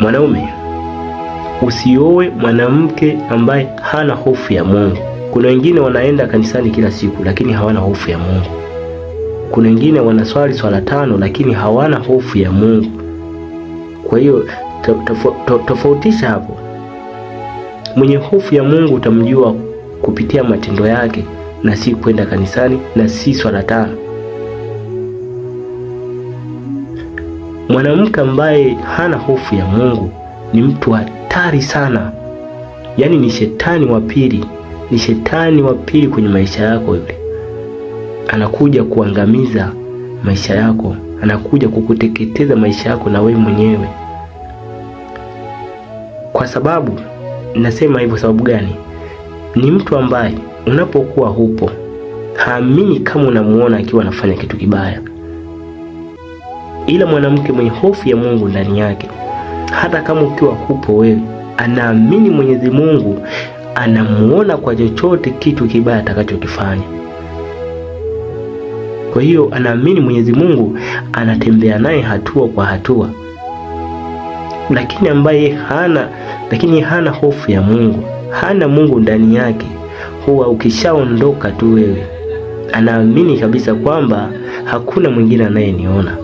Mwanaume, usioe mwanamke ambaye hana hofu ya Mungu. Kuna wengine wanaenda kanisani kila siku lakini hawana hofu ya Mungu. Kuna wengine wanaswali swala tano lakini hawana hofu ya Mungu. Kwa hiyo tofautisha hapo. Mwenye hofu ya Mungu utamjua kupitia matendo yake na si kwenda kanisani na si swala tano. Mwanamke ambaye hana hofu ya Mungu ni mtu hatari sana, yaani ni shetani wa pili, ni shetani wa pili kwenye maisha yako. Yule anakuja kuangamiza maisha yako, anakuja kukuteketeza maisha yako na wewe mwenyewe. Kwa sababu nasema hivyo, sababu gani? Ni mtu ambaye unapokuwa hupo haamini kama unamuona akiwa anafanya kitu kibaya, ila mwanamke mwenye hofu ya Mungu ndani yake, hata kama ukiwa hupo wewe, anaamini Mwenyezi Mungu anamuona kwa chochote kitu kibaya atakachokifanya. Kwa hiyo anaamini Mwenyezi Mungu anatembea naye hatua kwa hatua. Lakini ambaye hana, lakini hana hofu ya Mungu, hana Mungu ndani yake, huwa ukishaondoka tu wewe, anaamini kabisa kwamba hakuna mwingine anayeniona.